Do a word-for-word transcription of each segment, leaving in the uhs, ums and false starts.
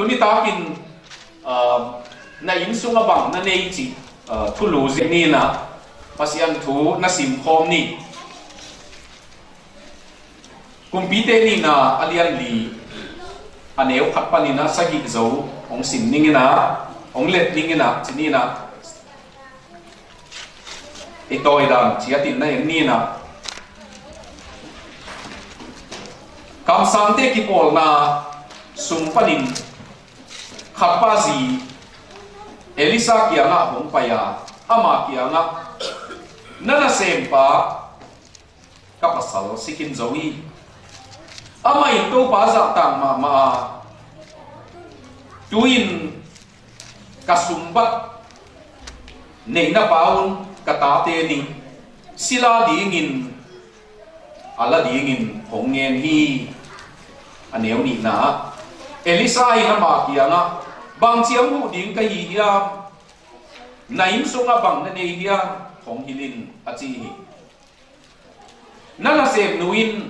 Tuni takin, ah, na inn sungah bang na nei cih, ah, thulu zia ni in ah, Pasian thu na simkhawm ni. Kumpite nihna a lian li, a neu khat panin ah sagih zo hong sim ning in ah, hong let ning in ah, ci ni in ah, i tawi dan ciatin na en ni in ah, kamsangte kipawlna sung panin khatpa zi Elisha kiangah hong pai a, ama kiangah, "Na nasempa ka pasal si khin zo hi. Amah in Topa zahtak mahmah a, tu-in ka sumbat neihna pa un ka tate nih sila dingin a la dingin hong ngen hi." A neu nihna ah, Elisha in ama kiangah, "Bang ciang huh ding ka hi hiam? Na inn sungah bang na nei hiam? Hong hilh in," a ci hi. "Na nasemnu in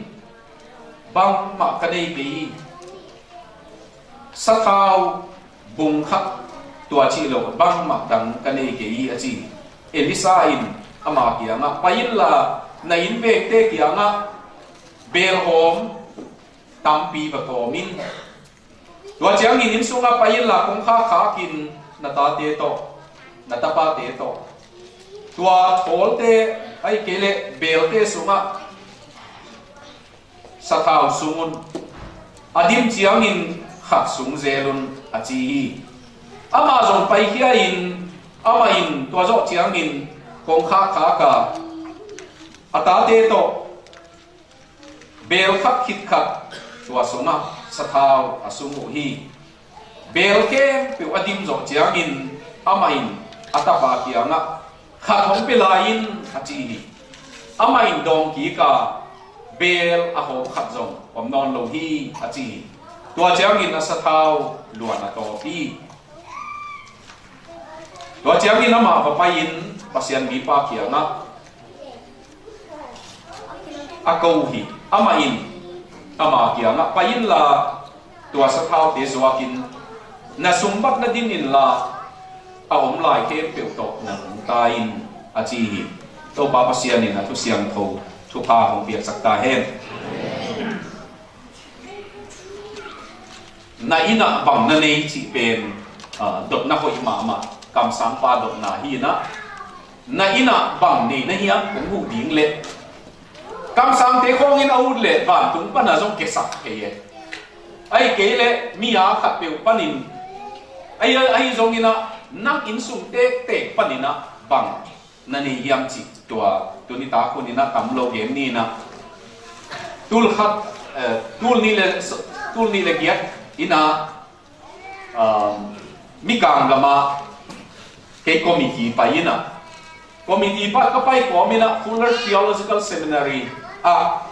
bangmah ka nei kei hi. Sathau bung khat tua cih lo bangmah dang ka nei kei hi," a ci hi. Elisha in ama kiangah, "Pai inla, na innvekte kiangah beelhawm tampi va tawm in. Tua ciangin inn sungah pai inla, kongkhak khakin na tate tawh, na tapate tawh, tua thawlte, ahih kei leh beelte sungah sathau sung un. A dim ciangin khat sung zel un," a ci hi. Amah zong paikhia in, amah in tua zawh ciangin kongkhak khak a, a tate tawh beel khat khit khat tua sungah sathau a sung uh hi. Beel khempeuh a dim zawh ciangin amah in a tapa kiangah, "Khat hong pia lai in," a ci hi. Amah in dawng kik a, beel a hawm khat zong om nawn lo hi, a ci hi. Tua ciangin a sathau luan a tawp hi. Tua ciangin amah va pai-in Pasian mipa kiangah a ko uh hi. Amah in ama kiangah, "Pai inla, tua sathaute zuakin na sumbat na din inla, a om lai khempeuh tawh na nungta in," a ci hi. Topa Pasian in a thu siangtho thupha hong piaksak ta hen. Na inn ah bang na nei cih pen, ah, dotna hoih mahmah, kamsangpa dotna hi in ah, na inn ah bang nei na hiam kong huh ding leh, kamsangte khawngin a ut leh vantung pana zong kiasak thei e. Ahih kei leh mi a khatpeuh panin, ahi, ahi zongin ah nang inn sung tektek panin ah bang na nei hiam cih tua tuni tak hun in ah tam lo gen ni in ah, tul khat, eh, tul nih le, tul nih le giat in ah, um, Mikang gam ah kei committee pai in ah, committee pa ka pai kawm in ah Fuller Theological Seminary ah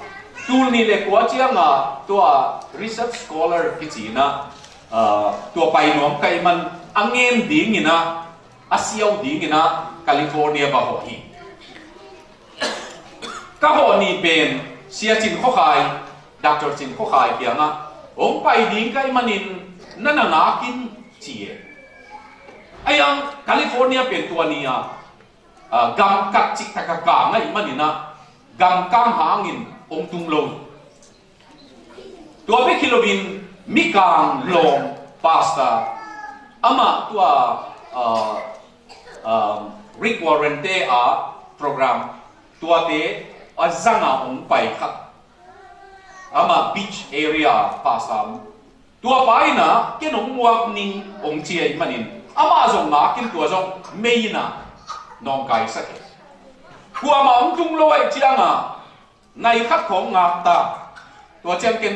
tul nih le kua ciang a tua research scholar kici in ah, ah, tua pai nuam ka hih man a ngen ding in ah, a siau ding in ah California va hawh hi. Ka hawh ni pen Sia Cin Khua Khai, Doctor Cin Khua Khai kiangah, "Hong pai ding ka hih manin na na ngak in," ci e. Ahi zong California pen tua ni a, ah, gamkat cihtak a kang ahih manin ah gamkang hangin hong tung lo. Tua bek hi loin Mikang lawm pastor, amah tua, ah, ah, Rick Warren te a program tuate a zang a hong pai khat, amah beach area pastor, tua pa in ah ken hong muak ning hong ci ahih manin amah zong ngak in tua zong mei in ah nawngkaisak e. Kuamah hong tung lo ahih ciang a nai khat khawng ngak ta. Tua ciang ken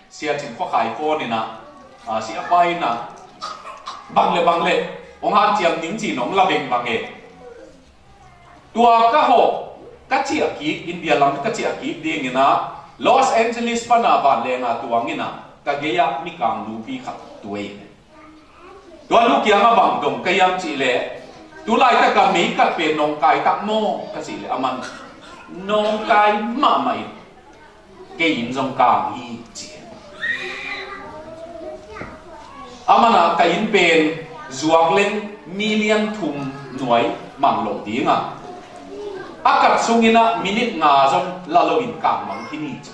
Sia Cin Khua Khai phone in ah, ah, sia pa in ah, "Bang le bang le hong hanciam ning ci nong la beng bang e." Tua ka hawh, ka ciah kik, India lam ka ciah kik ding in ah, Los Angeles pan a vanleng a tuang in ah, ka gei ah Mikang nupi khat tua hi. Tua nu kiangah bang dong ka hiam cih leh, "Tu laitak a meikat pen nawngkai tak maw?" ka cih leh, aman, "Nawngkai mahmah in, kei inn zong kang hi," ci. Aman ah ka inn pen zuak leng million thum nuai man lo ding a, a kat sungin ah minute nga zong la loin kang mang khin hi ci.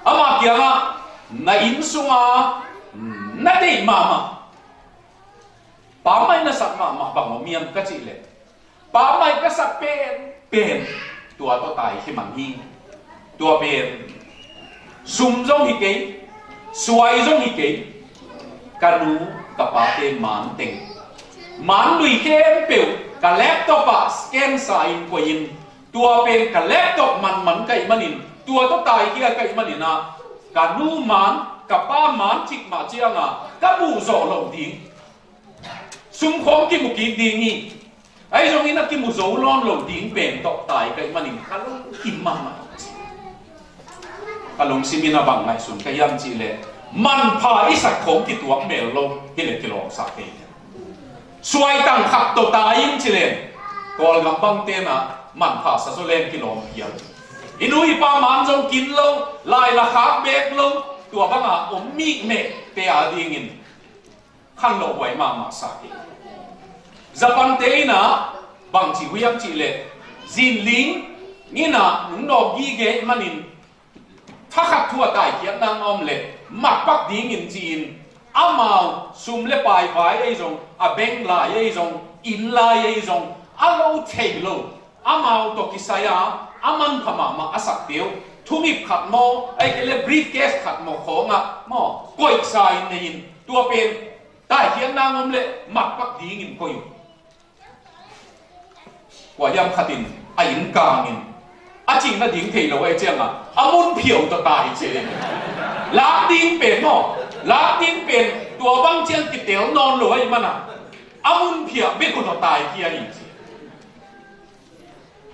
Ama kiangah na inn sunga na deih mahmah, pa mai na sak mahmah bang om hiam ka cih leh, pa mai ka sak pen pen tua tawh tai hi mang hi. Tua pen sum zong hi kei, suai zong hi kei, ka nu ka pate man teng, man lui khempeuh ka laptop ah scan sa in koih in, tua pen ka laptop manman ka hih manin, tua tawh taikhia ka hih manin ah, ka nu man ka pa man cik mah ciangah ka muh zawh loh ding, sum khawng kimu kik ding hi. Ahi zongin a kimu zo lawn lo ding pen tawh tai ka hih manin ka lungkim mahmah. Ka lungsim in a bang ngaihsun ka hiam cih leh, manpha i sak khawng kituak mel lo hi leh kilawmsak kei. Suai tang khat tawh tai in ci leng, Kawlgam bang ten ah manpha sa zaw leng kilawm pial. I nu i pa man zong kin lo, lai la khak bek lo, tua bangah om mik meh te a dingin khanlawh huai mahmah sa hi. Japan te in ah bangci uh hiam cih leh, zinling in ah nungnawk gige manin, thakhat thu a taikhiatna om leh matpak dingin ci-in, amau sum le pai vai ei zong, a bank lai ei zong, inn lai ei zong a lo thei lo, amau tawh kisai a a manpha mahmah a sakte uh, thungip khat maw, ahih kei leh briefcase khat maw khawngah maw koihsa in nei in, tua pen taikhiatna om leh matpak dingin koih uh. Kua hiam khat in a inn kangin a cihna ding thei lo ahih ciangah a mun phiau tawh tai ci. Lak ding pen maw, lak ding pen tua bang ciang kitel nawn lo ahih manah a mun phiah bek uh tawh taikhia hi ci.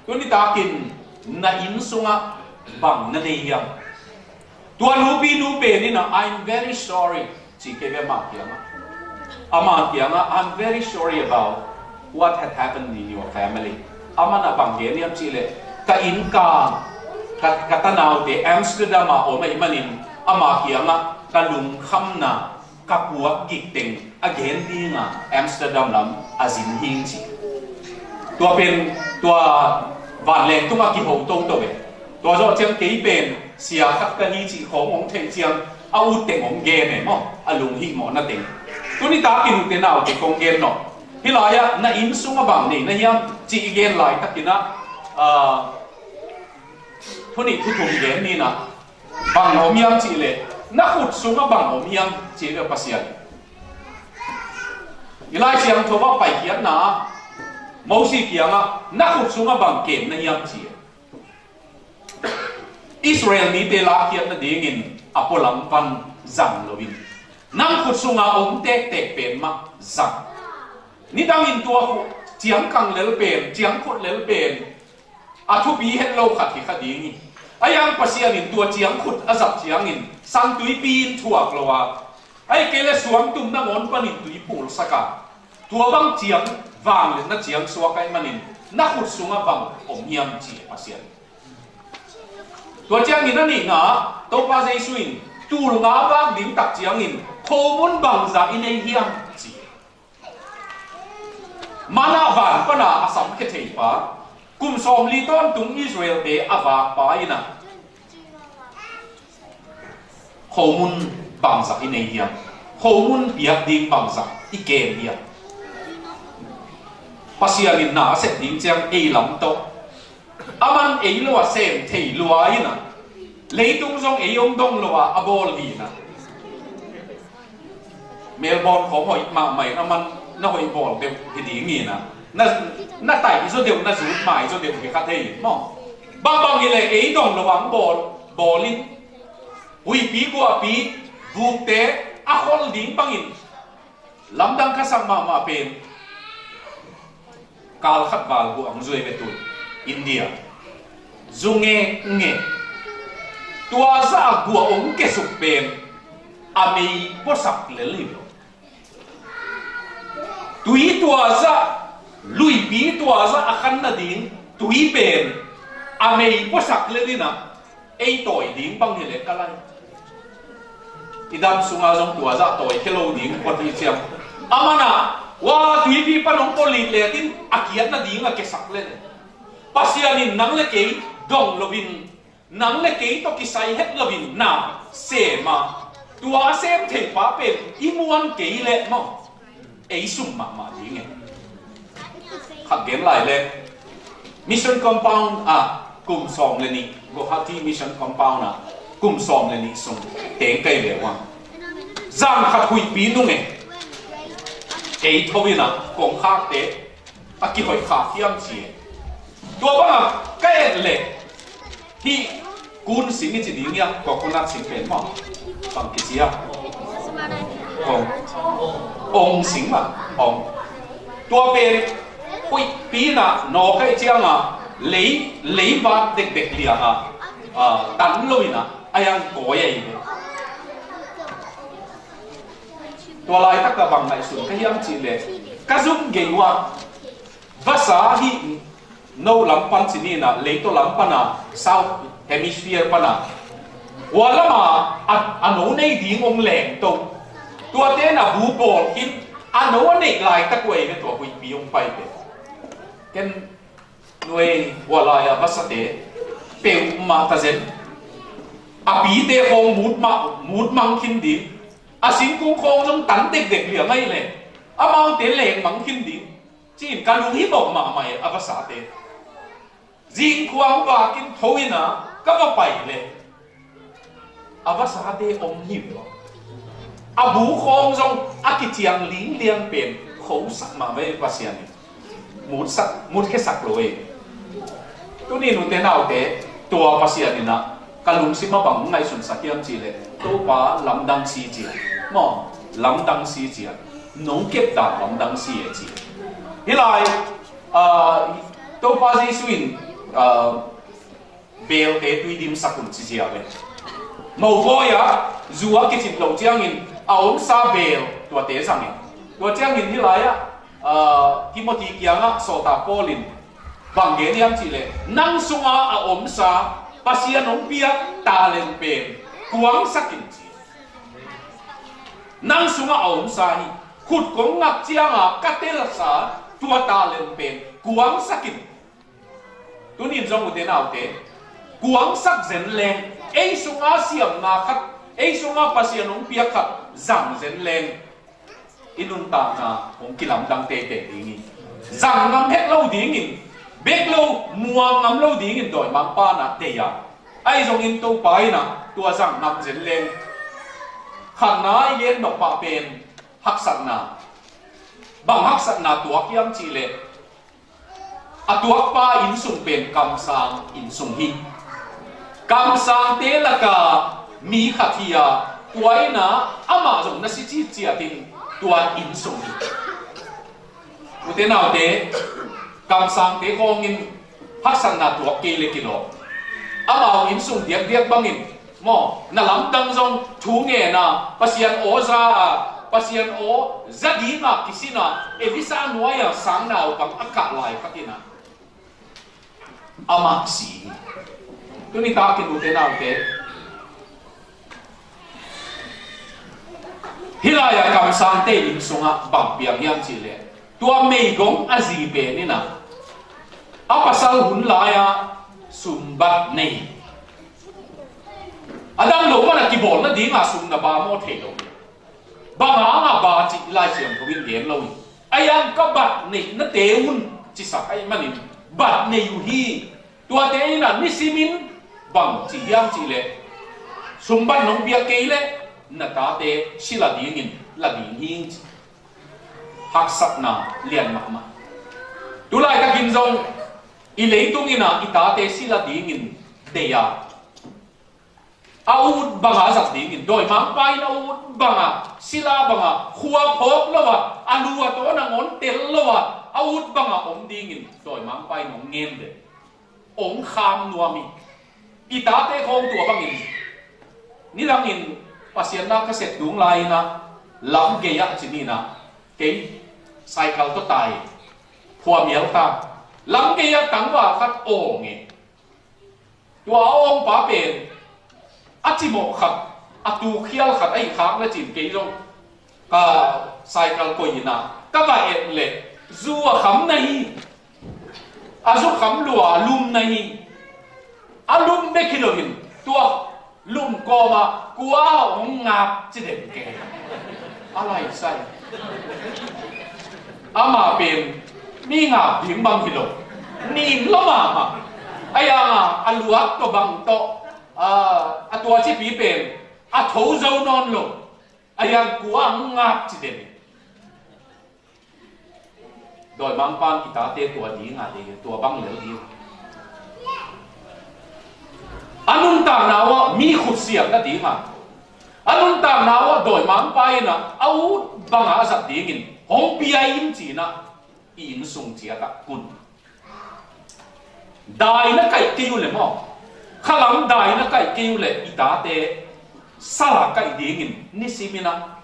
Tuni takin na inn sungah bang na nei hiam? Tua nupi nu pen in ah, "I'm very sorry," ci kei ve ama kiangah. Ama kiangah, "I'm very sorry about what had happened in your family." Aman a bang gen hiam cih leh, ka inn kang, ka, ka tanaute Amsterdam ah om ahih manin ama kiangah ka lungkhamna ka puak gik teng a gen dinga Amsterdam lam a zin hi ci. Tua pen tua vanleng tungah kiho toto ve. Tua zawh ciang kei pen sia khat ka hi cih khawng hong theih ciang a ut teng hong gen e maw, a lunghihmawhna teng. Tuni takin ute naute kong gen nawh. Hih lai-ah na inn sungah bang nei na hiam cih i gen laitakin ah, ah, thu nih thu thum gen ni nah. Bang om hiam cih leh, na khut sungah bang om hiam cih leh Pasian. I Lai Siangtho ah Paikhiatna ah Mosi kiangah na khut sungah bang kem na hiam cih leh, Israel mite lakkhiat nadingin a pualam pan zang loin, nang khut sunga om tektek pen mah zang. Nidangin tua khut ciangkang lel pen, ciangkhut lel pen a thupi het lo khat hi kha ding hi. Ahi hang Pasian in tua ciangkhut a zat ciangin san tuipi in thuak lo a, ahih kei leh suangtum nangawn panin tui pulsak a, tua bang ciang vangliatna ciang suak ahih manin na khut sungah bang om hiam ci Pasian. Tua ciangin a nihna, Topa Jesu in tul nga vak ding tak ciangin khomun bangzah i nei hiam ci. Manna van pana a samkhia thei pa, kum sawmli tawntung Israel-te a vak pa in ah, khomun bangzah i nei hiam? Khomun piak ding bangzah i kem hiam? Pasian in na a sep ding ciang ei lam tawh, aman ei lo a sem thei lua in ah, leitung zong ei hong dong lo a a bawl hi in ah. Melbourne khawng hoih mahmah in, aman na hoih bawl deuh hi ding hi in ah. Na, na taih zaw deuh, na zut mai zaw deuh hi kha thei maw. Bangbang hi leh ei dong lo a hong bawl, bawl in, huihpi guahpi, vukte a khol ding bangin lamdang ka sak mahmah pen, kal khat val guah hong zuai ve tu India. Zu ngekngek. Tua zah a guah hong kesuk pen a mei puasak lel hi lo. Tui tua zah, luipi tua zah a khan nading tui pen a mei puasak lel in ah, ei tawi ding bang hi leh ka lai. I dam sunga zong tua zah tawi khia lo ding kua ti ciang, a mana, ua tuipi pan hong pawlih letin a kiat nading a kiasak le, Pasian in nang le kei dong loin, nang le kei tawh kisai het loin na sem a, tua a sem thei pa pen i muan kei leh maw, ei sum mahmah ding e. Khat gen lai le, Mission Compound ah kum sawm le nih, Guwahati Mission Compound ah kum sawm le nih sung teng kai le uang, zan khat huihpi nung e, ei tho in ah kongkhakte a kihoih khak hiam ci e. Tua bangah ka et leh, hih kun sing i ci ding ia, coconut sing pen maw, bang kici a, ong, ong sing maw, ong. Tua pen huihpi in ah nawk ahih ciangin lei, lei vat dekdek liangah, ah, tan lo in ah a iang kawi ahi ve. Tua laitak ah bang ngaihsun ka hiam cih leh, ka zum gei uh ah vasa hih no lam pan ci ni in ah, leitaw lam pan a, South Hemisphere pan a, hua lam a, a, a no nei ding hong lengto, tuate in a bu bawl khin, a no a neih laitak uh ahi ve tua huihpi hong paite. Ken nuai hua lai a vasate peuhmah ta zen, a pite khawng mut mah, mut mang khin ding, a singkung khawng zong tan dekdek liang ahih leh amaute leng mang khin ding ci-in ka lunghimawh mahmah e, a vasate. Zingkhuang vakin tho in ah ka va pai leh a vasate om hi ve. A bu khawng zong a kiciang lingliang pen khosak mahmah e, Pasian in mutsak, mutkhiasak lo e. Tuni nute naute, tua Pasian in ah ka lungsim ah bang ngaihsunsak hiam cih leh, Topa lamdang si ci a, maw, lamdang si ci a, nong kep dan lamdang si e ci. Hih lai, ah, Topa Jesu in, ah, belte tui dimsak un ci ziau e. Mobawi ah zu a kicip loh ciangin a omsa bel tuate zang e. Tua ciangin hih lai ah, ah, Timothy kiangah sawltak Paul in bang gen hiam cih leh, nang sunga a omsa Pasian hong piak talent pen kuangsak in ci. Nang sunga a omsa hi, khut kong ngak cianga ka telsa tua talent pen kuangsak in. Tunin zong ute naute, kuangsak zen leng, ei sunga siamna khat, ei sunga Pasian hong piak khat zang zen leng, i nuntakna hong kilamdang teitei ding hi. Zang ngam het lo dingin, bek lo muang ngam lo dingin dawimangpa in ah deih a, ahi zongin Topa in ah tua zang ngam zen leng, khatna i gen nop pah pen haksatna. Bang haksatna tuak hiam cih leh, a tuakpa innsung pen kamsang innsung hi. Kamsangte laka mi khat hi a, tua in ah amah zong na si citciat in tua innsung hi. Ute naute, kamsangte khawngin haksatna tuak kei le kilawm. Amau innsung diakdiak bangin maw, na lamdang zong thu ngen a, Pasian aw za a, Pasian aw za dinga kisin a, Elisa nuai-a sangnaupang a kah lai khat in ah amah si hi. Tuni takin ute naute, hih lai-a kamsangte innsungah bang piang hiam cih leh, tua meigong a zi pen in ah a pasal hun lai-ah sumbat nei. A dang lo man a kibawl nadinga sum na ba maw thei lo. Bang hanga ba cih Lai Siangtho in gen lo hi. A iang ka bat neihnate un cisak ahih manin bat nei uh hi. Tuate in ah nisimin bang ci hiam cih leh, sumbat nong piak kei leh na tate sila dingin la ding hi ci. Haksatna lian mahmah. Tulaitakin zong i leitung in ah i tate sila dingin deih a, a ut banga zat dingin, dawimangpa in a ut banga, sila banga, khua phawk lo a, a lu a tawn a ngawn tel lo a, a ut banga om dingin dawimangpa in hong ngen ve, hong kham nuam hi. I tate khawng tua bangin, nidangin Pasian na ka sep dung lai-in ah, lam gei-ah ci ni in ah, kei cycle tawh tai, phuamial ta, lam gei-ah tangval khat awng e. Tua a awngpa pen a cimawh khat, a tu khial khat ahi khak le cin kei zong ka cycle koih in ah ka va et leh zu a kham na hi. A zu kham lua a lum na hi. A lum bek hi lo hin tua lum kawma kua hong ngap ci den kei. A lai sai. Ama pen mi ngap ding bang hi lo. Nin lo mahmah. A yanga a luat tawh bang tawh a, a tua cipi pen a tho zo nawn lo. A yang kua hong ngap ci den. Dawimangpa'n i tate tua ding a, ding tua bang lel ding. A nuntakna uah mi khutsiam na ding a, a nuntakna uah dawimangpa in a ut banga a zat dingin hong pia in ci-in ah i innsung ciat ah kun. Dai na kaih kei uh leh maw, khalam dai na kaih kei uh leh i tate sal a kaih dingin nisimin ah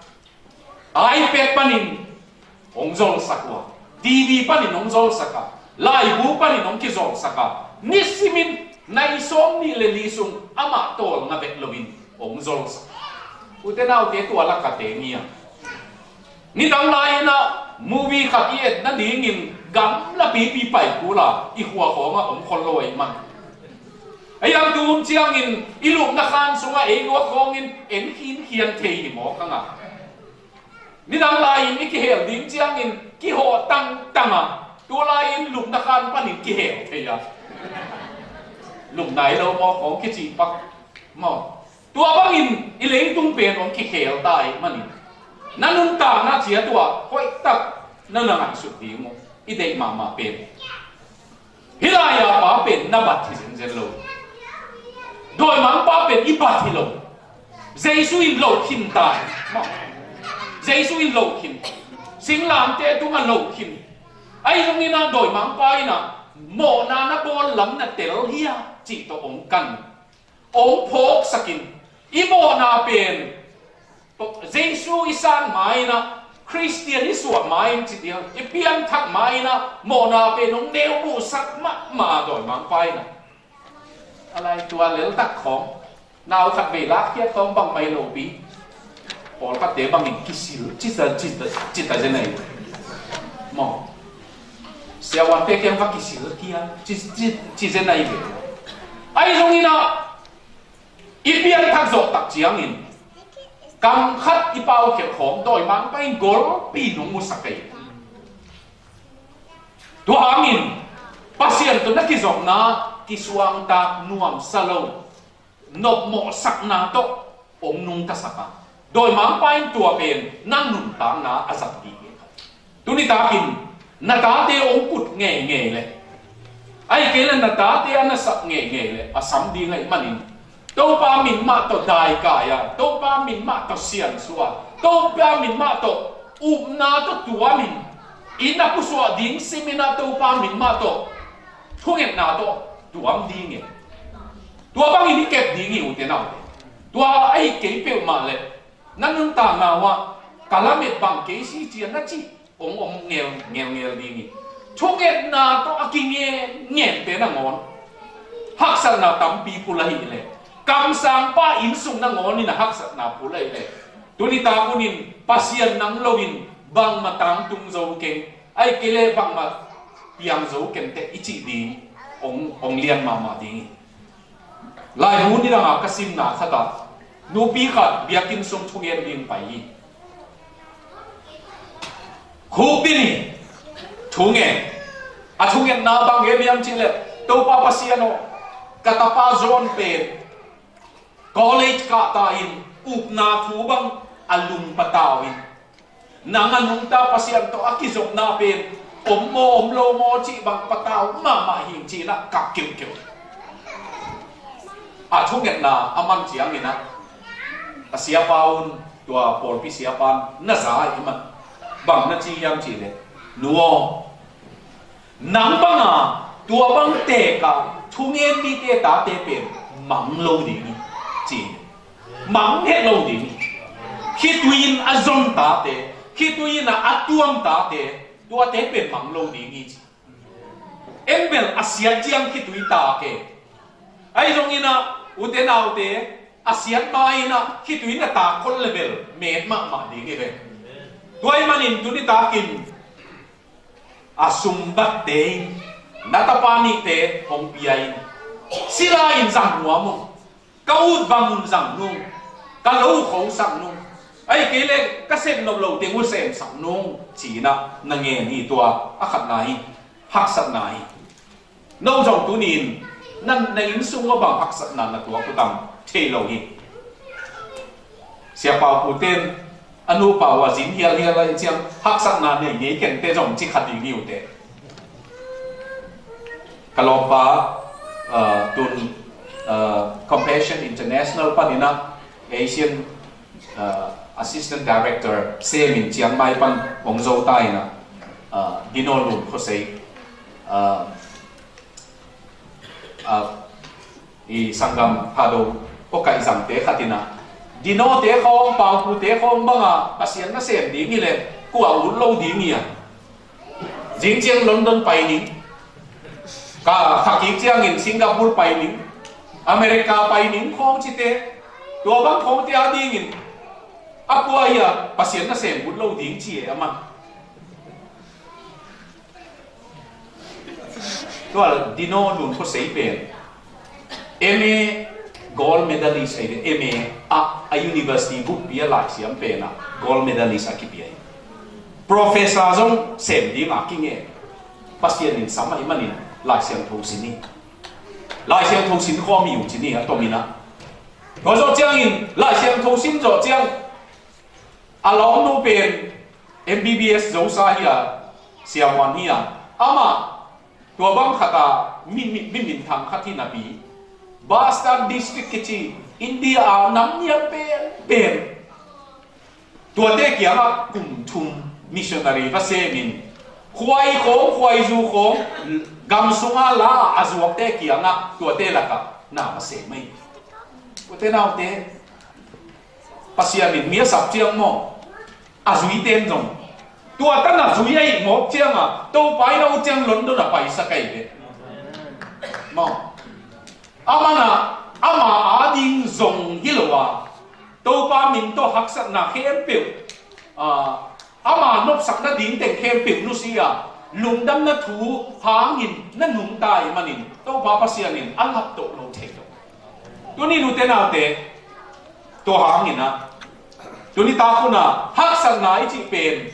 iPad panin hong zolsak uh a, TV panin hong zolsak a, laibu panin hong kizolsak a, nisimin nai sawm nih le li sung amah tawlnga bek loin hong zolsak. Ute naute, tua lak a teng hi a, nidang lai-in ah movie khat i et nadingin gamla pipi pai kul a, i khua khawngah om khol lo ahih man. Ei ang tu hun ciangin i lupna khan sungah ei luak khawngin en khinkhian thei hi mawk hang a. Nidang lai-in i kihel ding ciangin kihawh tangtang a, tu lai-in lupna khan panin kihel thei a. Lupna i lo mawk khawng kicih pak maw. Tua bangin i leitung pen hong kikhel ta ahih manin na nuntakna ciat uah hoihtak na na ngaihsut ding uh i deih mahmah pen. Hih lai-a pa pen na bat hi zenzen lo. Dawimangpa pen i bat hi lo. Jesu in lo khin ta hi. Jesu in lo khin. Singlamteh tungah lo khin. Ahi zongin ah dawimangpa in ah mawhna na bawl lam na tel hia cih tawh hong kan. Hong phawksakin i mawhna pen Jesu i san ma-in ah, Khristian i suah ma-in ci ding, i pianthak ma-in ah mawhna pen hong neubuhsak mahmah a dawimangpa in ah. A lai tua leltak khawng nau khat vei lakkhiat khawng bangmah hi lopi. Pawlkhatte bangin kisil cita cita cita zen ahi. Maw, siavuante kiang va kisil kia ci ci ci zen ahi ve. Ahi zongin ah i pianthak zawh tak ciangin kam khat i paukhiat khawng dawimangpa in golpi nong musak ahi. Tua hangin Pasian tawh na kizopna kisuangtak nuamsa lo, nopmawhsakna tawh hong nungtasak a, dawimangpa in tua pen nang nuntakna a zat dih hi. Tuni takin na tate hong kut ngeingei leh, ahih kei leh na tate a na sap ngeingei leh a sam ding ahih manin Topa min mah tawh daikai a, Topa min mah tawh siansuah a, Topa min mah tawh upna tawh tuamin i na pusuah ding simin ah Topa min mah tawh thungetna tawh tuam ding e. Tua bangin i kep ding hi, ute naute. Tua ahih kei peuhmah leh na nuntakna uah ka lamet bang kei si cia na cih hong om ngel ngel ngel ding hi. Thungetna tawh a kingen ngente nangawn haksatna tampi phul ahih leh, kamsangpa innsung nangawn in a haksatna phul ahih leh, tuni tak hunin Pasian nang loin bangmah tangtung zo keng, ahih kei leh bangmah piang zo keng teh i cih ding hong, hong lian mahmah ding hi. Laibu nidang a ka simna khat ah nupi khat biakinn sung thungen ding pai hi. Khukdin hi. Thungen. A thungetna bang gen hiam cih leh, Topa Pasian aw, ka tapa John pen college kah ta in upna thu bang a lung patau in, nang a nungta Pasian tawh a kizopna pen om maw om lo maw cih bang patau mahmah hi ing ci-in ah kak keukeu. A thungetna a man ciangin ah a siapa un, tua pawlpi siapa in na za ahih man bang na ci hiam cih leh, nu aw, nang banga tua bang teek a thungen mite tate pen mang lo ding hi ci. Mang het lo ding hi. Khitui in a zon tate, khitui in a, a tuam tate, tuate pen mang lo ding hi ci. En bel a siat ciang khitui tak e. Ahi zongin ah, ute naute, a siat ma-in ah khitui na tak khol le bel met mahmah ding hi ve. Tua ahih manin tuni takin a sumbatte in na tapa nihte hong pia in, sila in zang nuam ung, ka ut bang un zang nung, ka lo khosak nung, ahih kei leh ka sem nop lo teng uh semsak nung ci-in ah na ngen hi. Tua a khatna hi, haksatna hi. No zong tuni-in na, na inn sung ah bang haksatna na tuak uh tam? Thei lo hi. Sia Pau Pu ten a nupa uh a zin hialhial ahih ciang haksatna nei ngei keng teh zong ci kha ding hi uh teh. Ka lawmpa, uh, tun, uh, Compassion International panin ah Asian, uh, Assistant Director semin Chiang Mai pan hong zo ta in ah, uh, Dino Lun Khua Sei, uh, uh, i sanggam Thado pawlkhat zangte khat in ah, Dino te khawng, Pau Pu te khawng bang ah Pasian nasem ding hi leh kua ut lo ding hi a? Zing ciang London pai ning, ka kha kik ciangin Singapore pai ning, America pai ning khawng ci teh, tua bang khawngte a dingin a kua hi a Pasian nasem ut lo ding ci e a man. Tua Dino Lun Khua Sei pen M A gold medalist ahi ve. M A a, a university buppi a laisiam pen ah gold medalist a kipia hi. Professor zong sem ding a kinge. Pasian in sam ahih manin Lai Siangtho sin hi. Lai Siangtho sin khawm hi uh ci ni a tom in ah. Tua zawh ciangin Lai Siangtho sin zawh ciang a lawmnu pen M B B S zosa hi a, siavuan hi a, amah tua bang khat a mi, mi, mi minthang khat hi napi, Bastar District kici India a nam niam penpen, tuate kiangah kum thum missionary va semin, khuai khawng, khuaizu khawng, gam sunga la a zuakte kiangah tuate lakah na va sem hi. Ute naute, Pasian in mi a sap ciang maw, a zuite in zong tua tan a zui ahih mawk ciangin Topa in a ut ciang London a paisak ahi ve. Maw, a man ah ama a ding zong hi lo a, Topa min tawh haksatna khempeuh, a, ama nopsakna ding teng khempeuh nusia, lungdamna thu hangin na nungta ahih manin Topa Pasian in a laptoh lo thei lo. Tuni nute naute, tua hangin ah, tuni tak hun ah haksatna i cih pen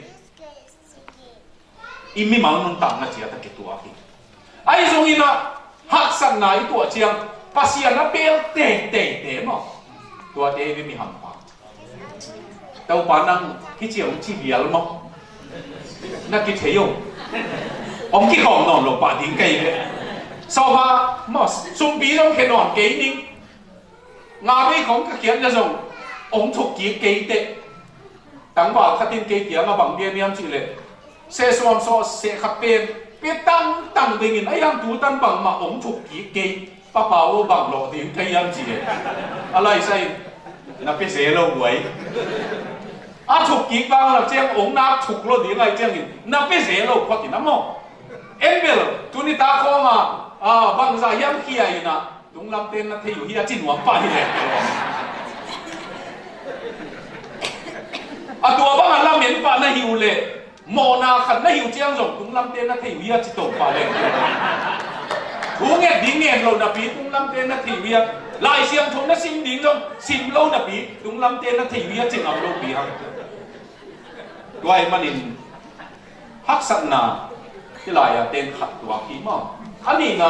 i mimal nuntakna ciat a kituak hi. Ahi zongin ah haksatna i tuah ciang Pasian a pel teiteite maw, tuate hi ve mi hampha. Topa nang kiciang ci vial maw, na kithei uh. Om kikhawm nawn lo pah ding ka hi ve. Sawma maw, sumpi zong khe nawn kei ning. Nga bei khawng ka khiat na zong ong thuk kik kei teh. Tangval khat in kei kiangah bang gen hiam cih leh, seh suam sawh seh khat pen pe tangtang dingin a hiam tu tan bangmah ong thuk kik kei, papa aw bang lawh ding ka hiam cih leh, a laisa in na pe se lo buai. A thuk kik bang lak ciang ong nak thuk lo ding ai ciangin na pe se lo phot in a maw. En bel tuni tak khawng ah, ah, bangzah hiam khia in ah, tunglamte na thei uh hi a ci nuam pah hi leh. A tua bang a lamen pah na hi uh leh, mawhna khat na hi uh ciang zong tunglamte na thei uh hi a ci to pah leh. Thu nget ding nget lo napi tunglamte na thei uh hi a, Lai Siangtho na sim ding zong sim lo napi tunglamte na thei uh hi a ci ngam lo pi hang. Tua ahih manin haksatna hi lai a ten khat tuak hi maw. A nihna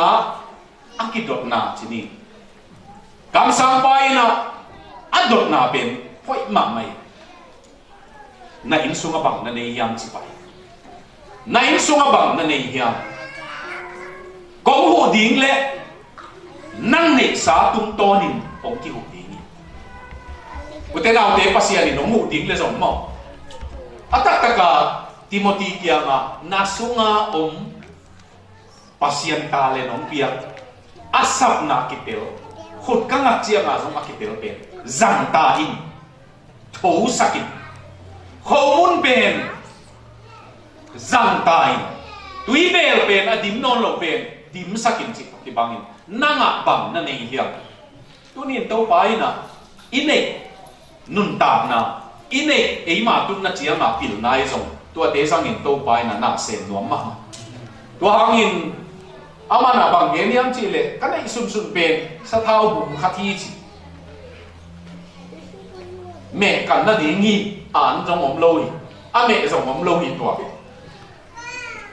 a kidotna ci ni. Kamsangpa in ah a dotna pen hoih mahmah hi. Na inn sungah bang na nei hiam ci pah hi. Na inn sungah bang na nei hiam? Kong huh ding leh nang neihsa tungtawnin kong kihuh ding hi. Ute naute, Pasian in hong huh ding leh zong maw, a taktak a Timothy kiangah na sunga om Pasian talent hong piak, a sapna kitel, khut ka ngat cianga zong a kitel pen zangta in, thosak in, khomun pen zangta in, tuibel pen a dim nawn lo pen dimsak in cih kibangin, nangah bang na nei hiam? Tunin Topa in ah I neih nuntakna, i neih eima tunna cianga pilna i zong tuate zangin Topa in a na sem nuam mahmah. Tua hangin amah na bang gen hiam cihleh, ka neih sunsun pen sathau bung khat hi ci. Meh kan nading hi, an zong om lo hi, a meh zong om lo hi tua.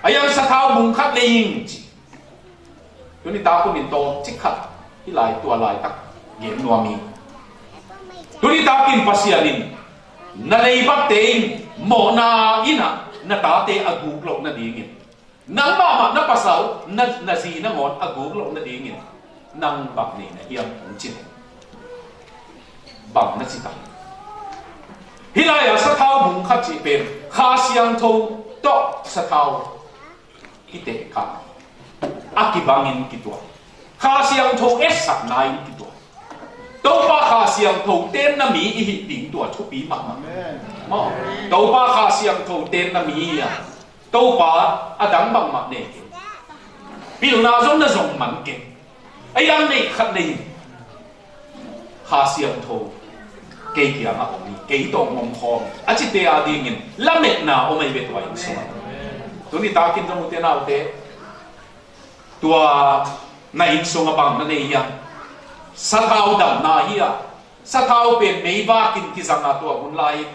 A yang sathau bung khat le ing ci. Tuni takunin tawm cik khat hih lai tua laitak gen nuam hi. Tuni takin Pasian in na leibatte in mawhna in ah na tate a guk loh nadingin, nang mahmah na pasal, na, na zi nangawn a guk loh nadingin nang bang nei na hiam hong cin. Bang na ci tak. Hih lai-ah sathau bung khat cih pen Kha Siangtho tawh sathau kiteh kha a kibangin kituak. Kha Siangtho etsakna in kituak. Topa Kha Siangtho tenna mi i hih ding tua thupi mahmah. Amen. Maw, Topa Kha Siangtho tenna mi hi a, Topa a dang bangmah nei kei. Pilna zong na zong man kei. A yang nei khat nei. Kha Siangtho kei kiangah om hi, kei tawh om khawm hi a cite a dingin lametna om ahi ve tua inn sungah. Tuni takin zong ute naute, tua na inn sungah bang na nei hiam? Sathau damna hi a, sathau pen meivakin kizanga tua hun lai-in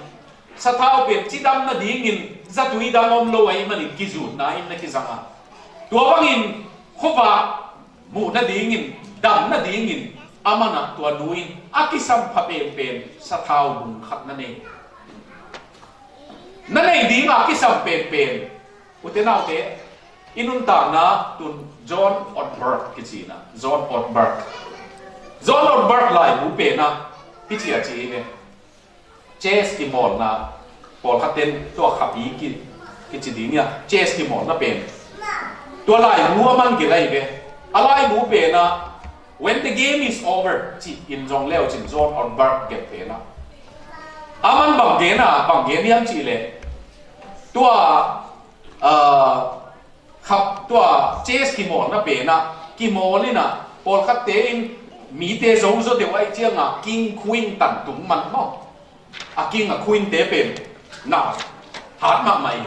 sathau pen cidam nadingin zatui dang om lo ahih manin kizutna in na kizanga. Tua bangin khuavak muh nadingin, dam nadingin, a manah tua nu in a kisampha penpen sathau bung khat na nei. Na nei dingah kisam penpen, ute naute, i nuntakna tun John Ortberg kici na, John Ortberg. John Ortberg laibu penah hih ci a ci hi ve. Chess kimawlna, pawlkhat ten tua khapi ki, kici ding ia, chess kimawlna pen tua laibu a man gilai ve. A laibu penah When the Game is Over ci in zong leu cin John Ortberg gen penah a man bang gen a, bang gen hiam cihleh, tua, ah, khap tua chess kimawlna penah kimawl inah pawlkhatte in mite zo zaw deuh ahih ciangah king queen tan tung man maw. A king a queen te pen na hat mahmah hi.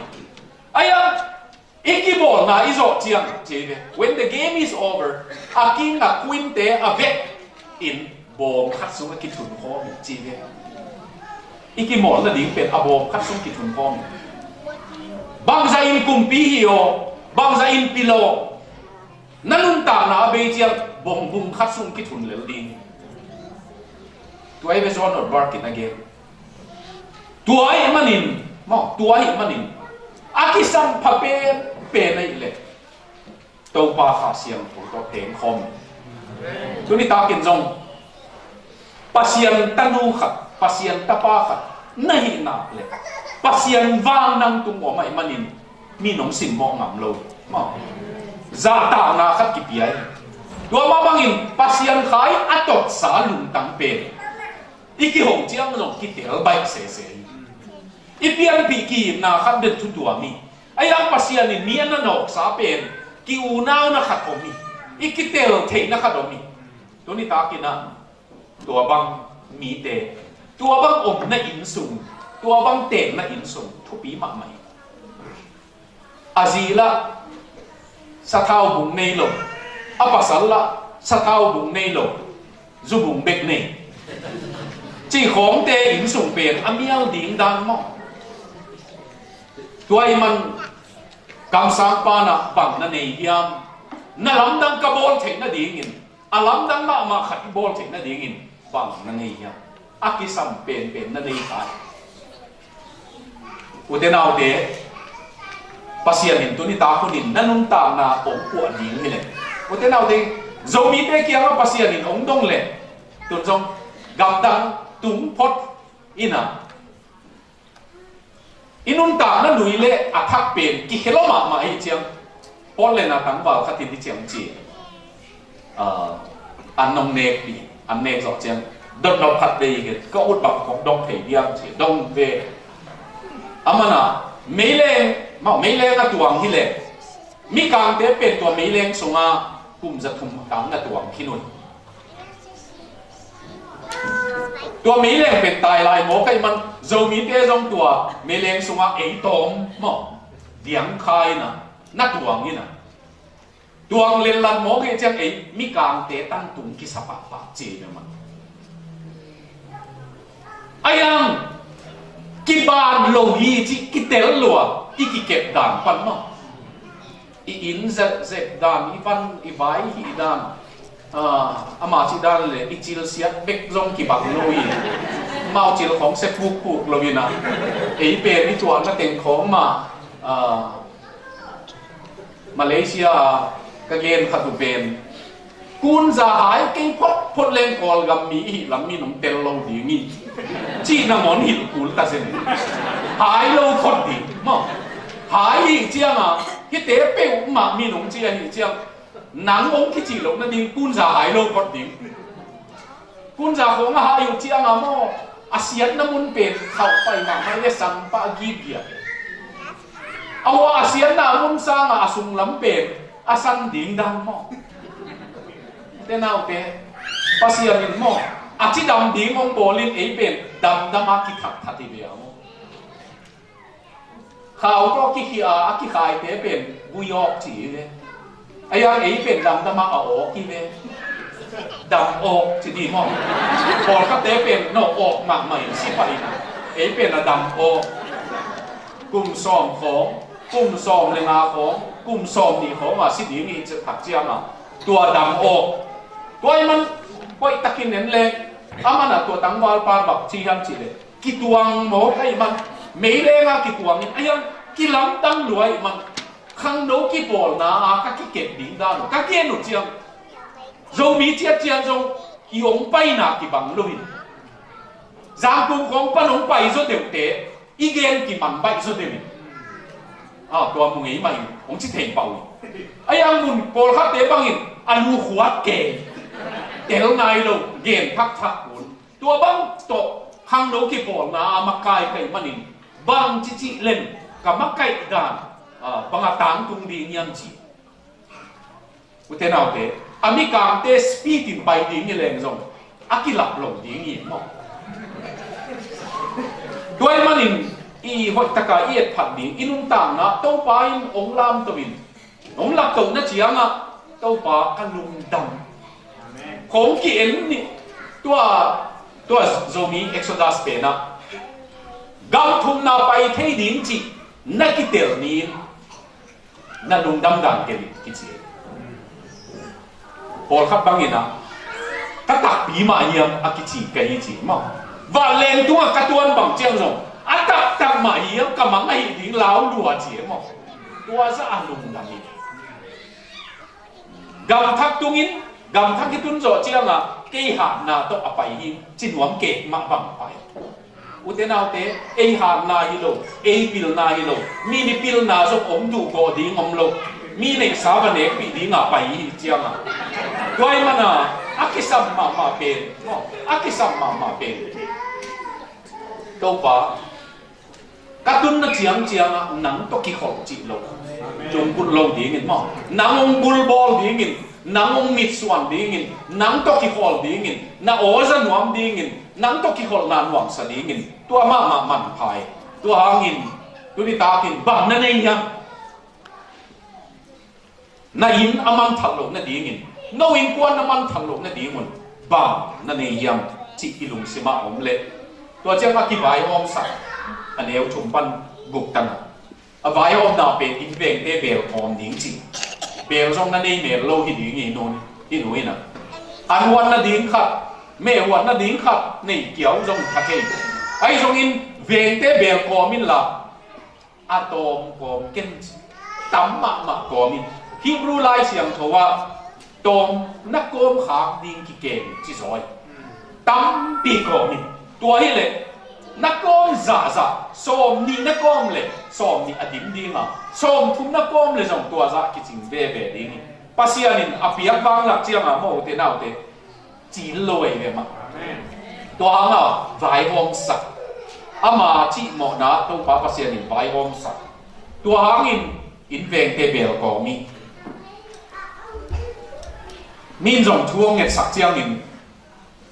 Aia, i kibawlna i zawh ciang ci ve. When the game is over, a king a queen te a vek in bawm khat sung a kithun khawm hi ci ve. I kimawl nading pen a bawm khat sung kithun khawm hi. Bangzah in kumpi hi aw, bangzah in pil aw, na nuntakna a bei ciang bawm bung khat sung kithun lel ding hi. Tua hi ve John Ortberg in a gen. Tua ahih manin, maw, tua ahih manin a kisam pha pen pen ahih leh Topa Kha Siangtho tawh teng khawm. Tuni takin zong Pasian tanu khat, Pasian tapa khat na hih nak leh Pasian vang nang tung om ahih manin mi nong simmawh ngam lo. Maw, zahtakna khat kipia hi. Tua mah bangin Pasian Kha in a totsa lungtang pen i kihong ciang zong kitel baih sese hi. I pianpih ki-itna khat den thu tuam hi. Ahi zong Pasian in mi a na nawksa pen ki-unauna khat om hi. I kitel theihna khat om hi. Tuni takin ah tua bang mite, tua bang omna inn sung, tua bang tenna inn sung thupi mahmah hi. A zi lah sathau bung nei lo, a pasal lah sathau bung nei lo, zu bung bek nei cih khawngte inn sung pen a mial ding dan maw? Tua ahih man kamsangpa in ah bang na nei hiam? Na lamdang ka bawl theih nadingin, a lamdang mahmah khat i bawl theih nadingin bang na nei hiam? A kisam penpen na nei kha hi. Ute naute, Pasian in tuni tak hunin na nuntakna hong puah ding hi leh, ute naute, Zomite kiangah Pasian in hong dong leh, tun zong gamdang tung phot in ah, i nuntakna lui le a thak pen kikhel mahmah ahih ciang, Portland a tangval khat in hih ciang ci, ah, an nong nekpih, an nek zawh ciang, dotnop khat bei hi, ka ut bang kong dong thei diam ci, dong ve. Amah in ah meileng, mau meileng a tuang hi leh, mikangte pen tua meileng sungah kum za thum kang a tuang khin uh hi. Tua meileng pen tai lai maw, ka hih man Zomite zong tua meileng sungah ei tawm maw, diang kha in a, na tuang in a, tuang lenlan maw, kei ciang ei Mikangte tangtung kisa pahpah ci ei ve man. Aiang, kiban lo hi ci, kitel lua, i kikep dan pan maw, i inn zelhzelh dan, i van i vai hih dan, ah, ama cih dan le i cilsiat bek zong kibang lo hi. Mau cil khawng se pukpuk lo hi na. Ei pen i tuahna teng khawng mah, ah, Malaysia ka gen khat uh pen, kunza hai kei photphot leng Kawlgam mi i hih lam min hong tel lo ding hi, cih nangawn hilh kul ta zen. Hai lo phot ding maw. Hai hih cianga hihte peuhmah min hong ci ahih ciang, nang hong kicih loh nading kunza hai lo phot ding. Kunza khawng a hai uh cianga maw, a siatna mun pen khauh pai mahmah le san pah gipgiat. A hua a siatna mun sanga a sunglam pen a san ding dan maw. Te naute, Pasian in maw, a cidam ding hong bawlin ei pen damdama kithatthat hi ve a maw. Khau tawh kikhia a kikhaite pen gui awk ci hi ve. A yang ei pen damdama a awk hi ve. Dam awk ci dih maw. Pawlkhatte pen no awk mahmah in si pah in a, ei pen a dam awk. Kum sawm khawng, kum sawm le nga khawng, kum sawm nih khawng a si ding hi ci thak cianga tua dam awk. Tua i man hoih takin en le, a man a tua tangvalpa bang ci hiam cih le, kituang maw ka hih man, meilenga kituangin a yang kilamdang lua i man, khangno kipawlna a ka kikep ding dan uh ka gen uh ciang, Zomi ciatciat zong i hong paina kibang lo hi. Zangkung khawng pan hong pai zaw deuhte i gen kiman baih zaw deuh hi. A tua mu ngei mah hi hong ci thei pah uh hi. A yang mun pawlkhatte bangin a lu khuat ke, tel nai lo, gen thakthak kun. Tua bang tawh khangno kipawlna a makai ka hih manin bang cicih len ka makaih dan, ah, bang a tangtung ding hiam ci. Ute naute, a Mikangte speed in pai ding hi leng zong a kilap lo ding hi maw. Tua hih manin i hoih taka i etphat ding, i nuntakna Topa in hong lamto in, hong laptohna ciangah Topa ka lungdam. Khawng ki-en ni, tua, tua Zomi Exodus penah gam thumna pai thei ding cih na kitel ni in na lungdam dan ken kici. Pawlkhat bangin ah ka takpi mah hiam a kici ka hi ci maw. Vanleng tungah ka tuan bang ciang zong a taktak mah hiam ka mang ahih ding lau lua ci maw. Tua zah a lungdam hi. Gamthak tungin, gamthak i tun zawh ciangah kei hatna tawh a pai hi ci nuam kek mah bang pai. Ute naute, ei hatna hi lo, ei pilna hi lo, mi ni pilna zong om duh gawh ding om lo, mi neihsa va nekpih dingah pai hi ciangah. Tua ahih mana a kisam mahmah pen, a kisam mahmah pen, Topa, ka tunna ciangciangah nang tawh kikholh cih lo, lungput lo dingin maw, nang hong bulbawl dingin, nang hong mitsuan dingin, nang tawh kikhawl dingin, na awza nuam dingin, nang tawh kikholhna nuamsa dingin, tua mahmah manpha hi. Tua hangin tuni takin bang na nei hiam? Na inn a manthat loh nadingin, no innkuan a manthat loh nadingun bang na nei hiam cih i lungsimah om leh, tua ciang a kivaihawmsak a neu thum pan guk tana a vaihawmna pen inn vengte beel kawm ding cih. Beel zong na nei mel lo hi ding hi, nu, hi nu in a, an huatna ding khat, meh huatna ding khat nei kiau zong kha thei. Ahi zongin vengte beel kawm inla a tawm kawm ken ci. Tam mahmah kawm in. Hebrew Lai Siangtho ah tawm na kawm khak ding kikem ci zaw hi. Tampi kawm in. Tua hileh na kawm zahzah, sawm nih na kawm leh sawm nih a dim dinga, sawm thum na kawm leh zong tua zah kicing veve ding hi. Pasian in a piak vanglak cianga maw, ute naute, cil lo ei ve mah. Tua hanga vaihawmsak, ama cihmawhna Topa Pasian in vaihawmsak. Tua hangin inn vengte beel kawm hi. Min zong thu hong ngetsak ciangin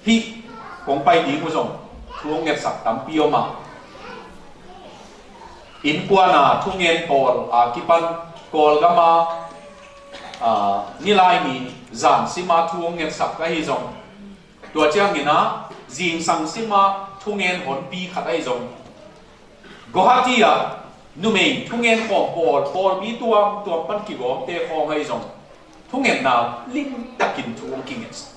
hih kong pai ding uh zong Thu hong ngetsak tampi om a, innkuan a thungen pawl a kipan Kawlgam a, a, Nilaini zan sim a thu hong ngetsak ahi zong, tua ciangin a zingsang sim a thungen honpi khat ahi zong, Guwahati ah numei thungen khawng pawl, pawlpi tuamtuam pan kigawmte khawng ahi zong, thungetna limtakin thu hong kingetsak.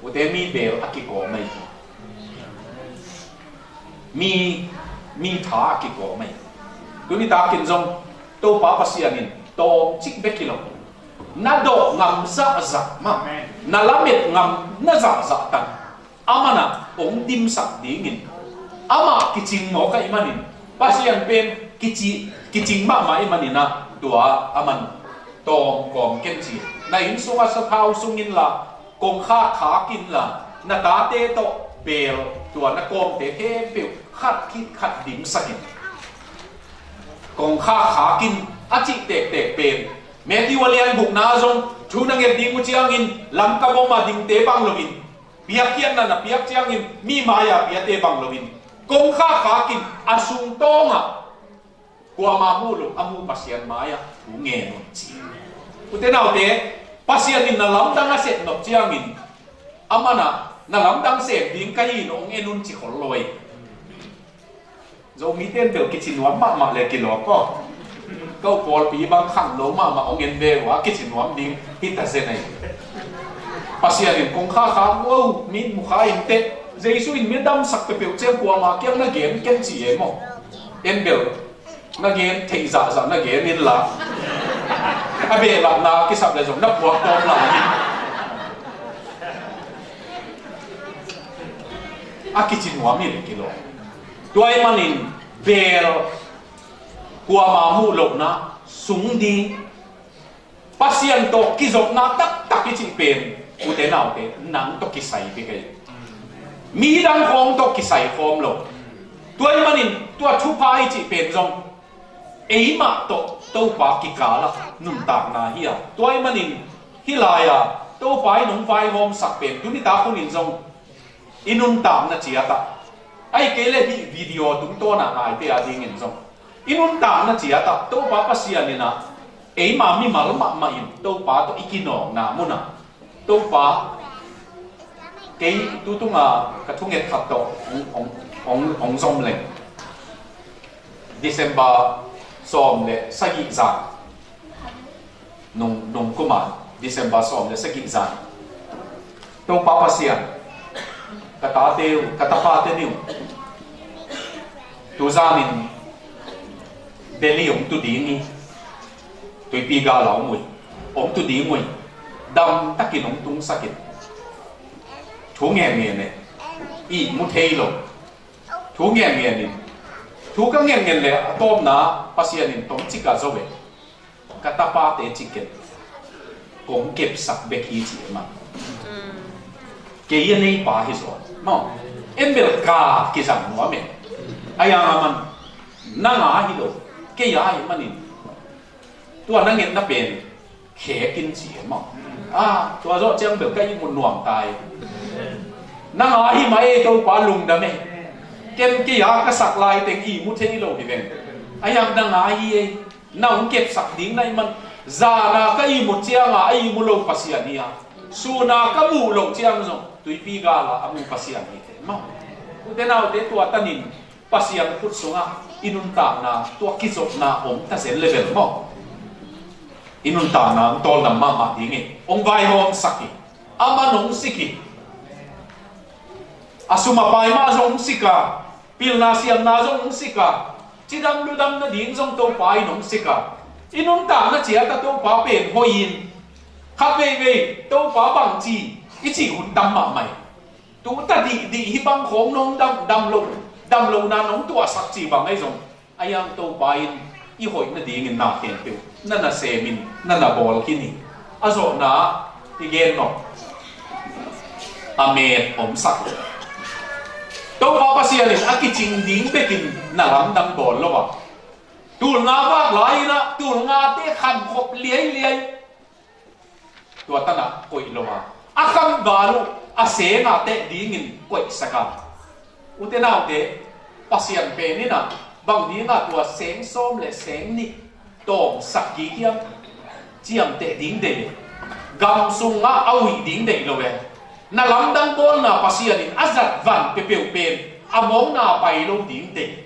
Ute, mi beel a kigawm ahi. Mi, mi tha a kigawm ahi. Tuni takin zong Topa Pasian in tawmcik bek hi lo, na dawh ngam zahzah mah, na lamet ngam na zahzah tan, aman ah hong dimsak dingin, amah kicing mawk ahih manin, Pasian pen kici, kicing mahmah ahih manin ah, tua aman tawm kawm ken ci. Na inn sungah sathau sung inla, kongkhak khak inla, na tate tawh beel, tua na kawmte khempeuh khat khit khat dimsak in. Kongkhak khak in a cih tektek pen, Matthew a lian gukna zong thu na nget ding uh ciangin, lamkam om a dingte bang loin, piakkhiatna na piak ciangin mi mai-a piate bang loin, kongkhak khak in a sungtawngah kuama muh loh a muh Pasian mai-ah thu ngen un ci. Ute naute, Pasian in na lamdang a sep nop ciangin, aman ah na lamdang sem ding ka hi in hong en un ci khol lo ei. Zomite in bel kici nuam mahmah le kilawm ko. Ko pawlpi bang khangno mahmah hong en ve uh a, kici nuam ding hi ta zen ei. Pasian in kongkhak khak, oh, mi mukha in teh, Jesu in mi damsak peuhpeuh ciang kuama kiang na gen ken ci e maw. En bel na gen theih zahzah na gen inla, a behlapna kisap le zong na puak tawm lai. A kici nuam hi le kilawm. Tua ahih manin beel, kuama muh lohna, sung ding, Pasian tawh kizopna taktak i cih pen, ute naute, nang tawh kisai bek ei. Midang khawng tawh kisai khawm lo. Tua ahih manin tua thupha i cih pen zong eimah tawh Topa kikalah nuntakna hi a, tua ahih manin hih lai-a Topa in hong vaihawmsak pen tuni tak hunin zong i nuntakna ciatah, ahih kei leh hih video tungtawnah ngaite a dingin zong i nuntakna ciatah Topa Pasian in ah eima mimal mahmah in Topa tawh i kinawkna munah, Topa, kei tutunga ka thunget khat tawh hong, hong, hong, hong zom leng. December sawm le sagih zan, nung, nung kuma December sawm le sagih zan, Topa Pasian, ka tate uh, ka tapate nih uh, tuzanin Delhi hong tu ding hi. Tuipi gal a hong ui, hong tu ding ui. Damtakin hong tungsakin, thu ngen ngen e, ihmu thei lo. Thu ngen ngen in, thu ka ngen ngen le a tawpna Pasian in tomcik a zo e. Ka tapate ci ken, kong kepsak bek hi ci e mah. Kei a neipa hi zaw maw. En bel ka kizang nuam e. A yang a man, nang a hi lo, kei a hi manin, tua na ngetna pen khek in ci e maw. A, tua zawh ciang bel ka ihmut nuam ta e. Nang a hi mah e, Topa lungdam e. Ken kei a ka sak lai teng ihmu thei lo hi veng. A yang nang a hi e. Na hong kepsak ding na hih man, zana ka ihmut cianga a ihmu lo Pasian hi a, suna ka muh loh ciang zong tuipi gala a mu Pasian hi te maw. Ute naute, tua tanin Pasian khut sungah i nuntakna tua kizopna om ta zen level maw. I nuntakna hong tawldam mahmah ding hi. Hong vaihawmsak hi. A man hong sik hi. A sum a pai mah zong hong sik a, pilna siamna zong hong sik a, cidam ludam nading zong Topa in hong sik a, i nuntakna ciat a Topa pen hoih in, khat veivei Topa bangci i cih hun tam mahmah hi. Tu ta dihdih hi bang khawng nong dam, dam lo, dam lo na nong tuahsak cih bang ahi zong, a yang Topa in i hoih nadingin na khempeuh na na semin, na na bawl khin hi. A zawhna i gen nop, a met omsak. Topa Pasian in a kicing ding bekin na lamdang bawl lo a, tulnga vak lai-in ah tulngate khankhop liailiai. Tua tanah koih lo a, a khan val uh a seng a teh dingin koihsak a. Ute naute, Pasian pen in ah bang dingah tua seng sawm le seng nih tawmsak kik hiam? Ciamteh ding deih. Gam sungah a uih ding deih lo e. Na lamdang bawlna Pasian in a zat van peuhpeuh pen a mawkna pai lo ding deih.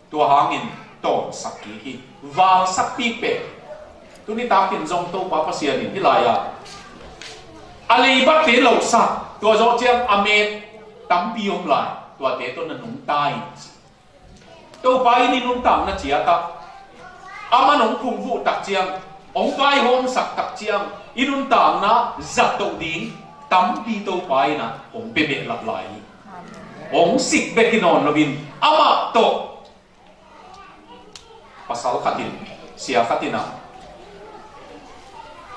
Tua hangin tawmsak kik hi. Valsak kik pen. Tuni takin zong Topa Pasian in hih lai-ah a leibatte losak, tua zawh ciang a met tampi om lai, tuate tawh na nungta in ci. Topa in i nuntakna ciatah, amah nong phungvuh tak ciang, hong vaihawmsak tak ciang, i nuntakna zato ding tampi Topa in ah hong pia behlap lai hi. Hong sik bek hi nawn loin, amah tawh pasal khatin, sia khatin ah,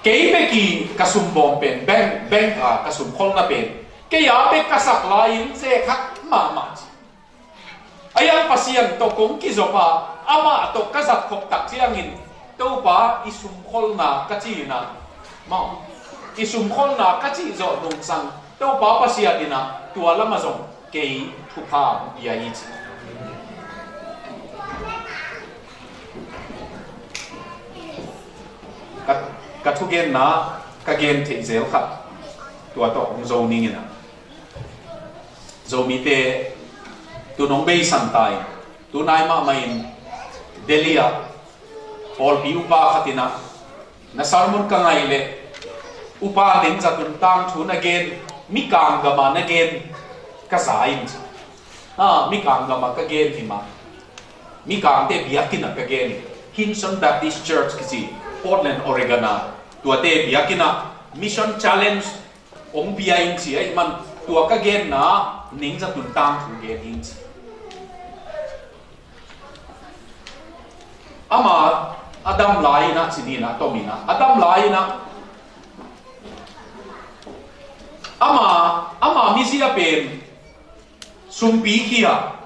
kei bek i ka sumbawm pen, bank, bank a ka sumkholna pen kei a bek ka sak lai-in ze khat mahmah ci. A yang Pasian tawh kong kizop a, amah tawh ka zat khop tak ciangin, Topa, i sumkholna ka cih in ah, mau, i sumkholna ka cih zawh nungsang, Topa Pasian in ah tua lamah zong kei thupha hong pia hi ci. Ka, ka thugenna ka gen theih zel khat tua tawh hong zo ning in ah, Zomite tu nong beisan ta in, tunai mahmah in Delhi ah pawlpi upa khat in ah, na sermon ka ngaih leh upa nengzatun tangthu na gen, Mikang gam ah na gen ka za in ci. Ha, Mikang gam ah ka gen hi mah. Mikangte biakinn ah ka gen hi. Hinson Baptist Church kici, Portland, Oregon ah, tuate biakinn ah Mission Challenge hong pia in ci. Ahih man tua ka genna nengzatun tangthu gen in ci. Ama a dam lai-in ah ci ni in ah, tom in ah, a dam lai-in ah, ama, ama mizia pen sumpi khia.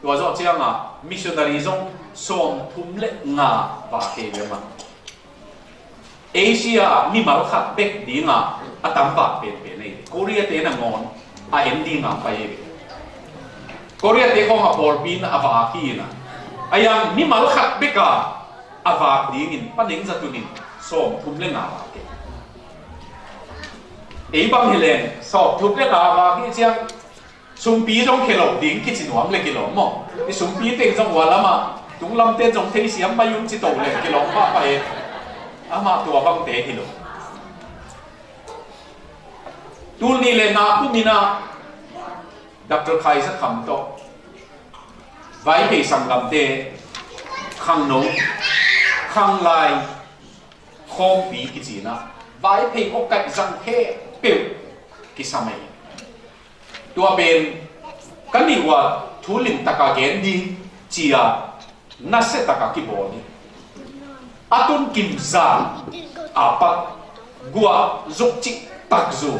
Tua zawh ciangah missionary zong sawmthum le nga vak hi ve mah. Asia ah mimal khat bek dinga a tam vak penpen ei. Korea te nangawn a en dinga pai ei. Korea te khawng a pawlpi in a vak hi in ah, a yang mimal khat bek a a vak dingin Pa Neng Za Tun in sawmthum le nga vak ei. Ei bang hi leng sawmthum le nga vak hi ciang sumpi zong khia lo ding kici nuam le kilawm maw? I sumpi teng zong hua lamah, tung lamte zong thei siam mai un ci to le kilawm pahpah e. Amah tua bangte hi lo. Tul nih le nga kum in ah Doctor Khai Za Kham tawh Vaiphei sanggamte khangno, khanglai khawmpi kici in ah Vaiphei aw kaih zang khempeuh kisam ei. Tua pen ka nih uah thu limtak a gen ding ci-a nasia tak a kibawl hi. A tun kim za a pat guah zuk cih tak zu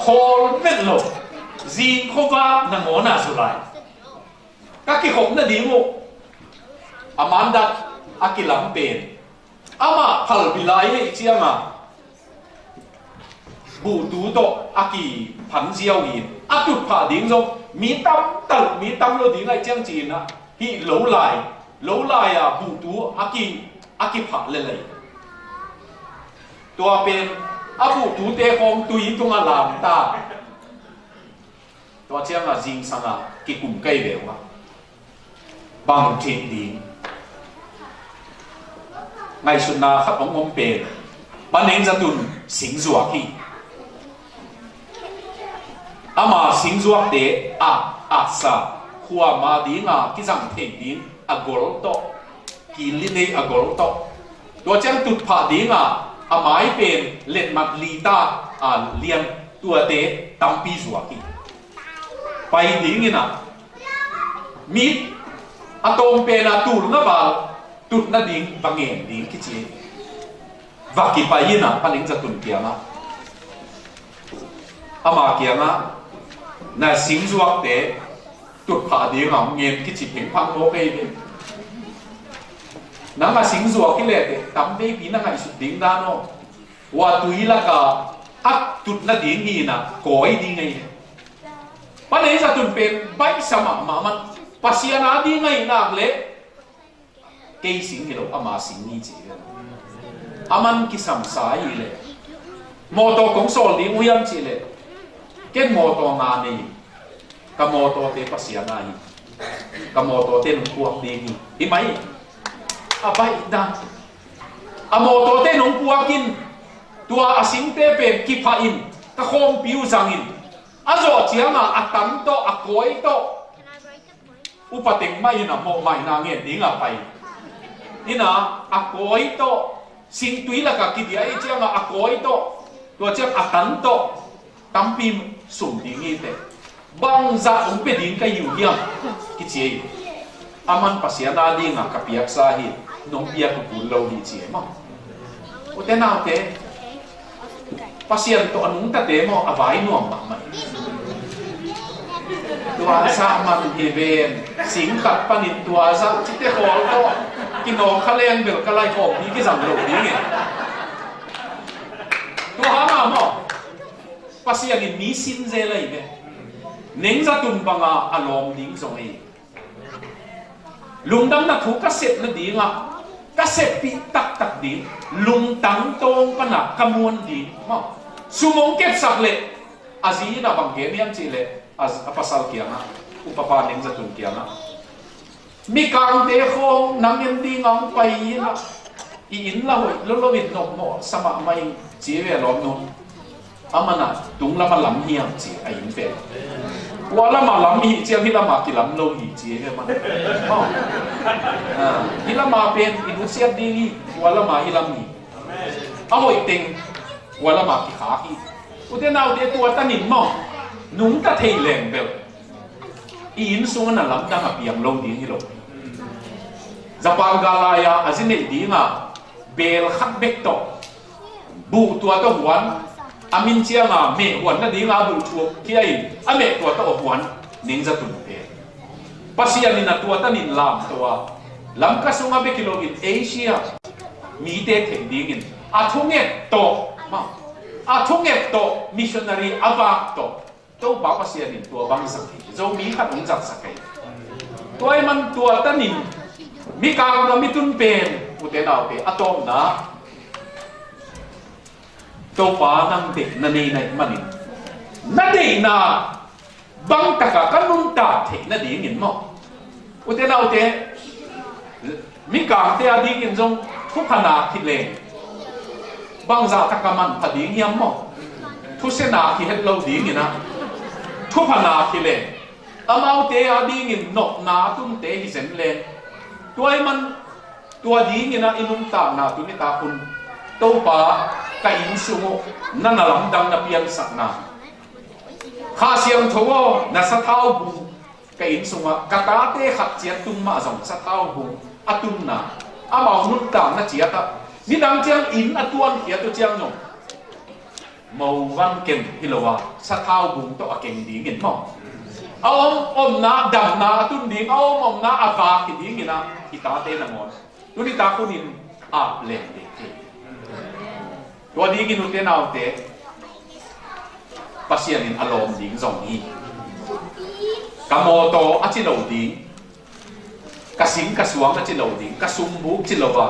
khawl vet lo, zing khuavak nangawn a zu lai. Ka kikhop nading uh a mandat a kilam pen amah phalbi lai hi ciangah buhtu tawh a kiphan ziau hi. A tutphah ding zong mi tam taluk, mi tam lo ding aih ciang ci in ah hih lo lai, lo lai-a buhtu a ki, a kiphah lelei. Tua pen a buhtute khawng tui tungah lam ta. Tua ciangah zingsangah kikum kei ve uh a, bang cih ding? Ngaihsutna khat hong om pen Pa Neng Za Tun singzuak hi. Ama singzuakte a, a sa, khuama dinga kizang thei ding a gol tawh, kili nei a gol tawh. Tua ciang tutphah dinga a mai pen letmat lita a lian, tuate tampi zuak hi. Pai ding in ah mi a tawm pen a tul na val tut nading va ngen ding kici. Va kipai in ah Pa Neng Za Tun kiangah, ama kiangah, na singzuakte tutphah ding a om ngen kici phengphang mawk ei ve. Nang a singzuak hi leh teh tam veipi na ngaihsut ding dan aw. Hua tui laka a tut nading hi in a kawi ding ahi hi. Pa Neng Za Tun pen baihsa mahmah man, Pasian a ding ahi nak leh kei sing hi lo, ama sing hi ci hi. Aman kisamsa hi leh, mawtaw kong sawl ding uh hiam cih leh, ken mawtaw nga nei hi. Ka mawtawte Pasian a hi. Ka mawtawte nong puak ding hi. Hi mai. A baihna. A mawtawte nong puak in, tua a singte pen kiphah in, ka khawmpi uh zang in, a zawh ciangah a tan tawh, a kawi tawh, upa teng mah in a mawhmaina ngen dingah pai in a, a kawi tawh, singtui lakah kidiah ih ciangah a kawi tawh, tua ciang a tan tawh tampi sum ding hi teh. Bangzah hong pia ding ka hi uh hiam? Kici hi. Aman Pasian a dingah ka piaksa hi, nong piak uh kul lo hi ci hi maw. Ute naute, Pasian tawh a nungtate maw, a vai nuam mahmah hi. Tua zah man hi ven, sing khat panin tua zah cite khawl tawh kinawk kha leng bel ka lai khawmpi kizang lo ding hi. Tua hangah maw, Pasian in mi sin zel ahi ve. Neng Za Tun banga a lawm ding zong ahi. Lungdamna thu ka sep nadingah, ka seppih taktak ding, lungtang tawng pana ka muan ding maw, sum hong kepsak leh, a zi in a bang gen hiam cih leh, a, a pasal kiangah, upapa Neng Za Tun kiangah, Mikangte khawng nang en dingah hong pai in a, i inn la hoih lolo in nopmawh sa mahmah ing ci hi ve lawmnu. Aman a tung lamah lam hiam ci a inn pen. Ua lamah lam hi ciang hih lamah kilam lo hi ci hi ve man. Maw. Ah, hih lamah pen i nusiat ding hi, ua lamah hih lam hi. A hoih teng ua lamah kikhak hi. Ute naute, tua tanin maw, nungta thei leng bel i inn sungah na lamdang a piang lo ding hi lo. Japan gal lai-a a zi neih dinga bel khat bek tawh buh tua tawh huan, a min cianga meh huan nadinga buh thuak khia in a meh tua tawh huan Neng Za Tun pen. Pasian in a tua tanin lamto a, Lamka sungah bek hi loin Asia mite theih dingin a thunget tawh, maw, a thunget tawh missionary a vak tawh Topa Pasian in tua bang zat hi. Zomi khat hong zatsak hi. Tua ahih man tua tanin Mikang tua mi tun pen, ute naute, a tawpna, Topa nang deihna nei na hih manin, na deihna bang takah ka nuntak theih nadingin maw. Ute naute, Mikangte a dingin zong thupha nak hi leng, bangzah takah manpha ding hiam maw? Thusia nak hi het lo dingin ah, thupha nak hi leng, amaute a dingin nopna a tunte hi zen leng, tua ahih man tua dingin ah i nuntakna tuni tak hun, Topa, ka inn sung uh na na lamdang na piansakna, Kha Siangtho aw, na sathau bung ka inn sungah ka tate khat ciat tung mah zong sathau bung a tunna, amau nuntakna ciatah nidang ciang inn a tuankhiat uh ciang zong mo van ken hi lo a, sathau bung tawh a keng dingin maw, a om omna damna a tun ding, a om omna a vak hi dingin ah i tate nangawn tuni tak hunin ap leng ding hi. Tua dingin ute naute, Pasian in a lawm ding zong hi. Ka mawtaw a ci lo ding, ka sing ka suang a ci lo ding, ka sumbuk ci lo a,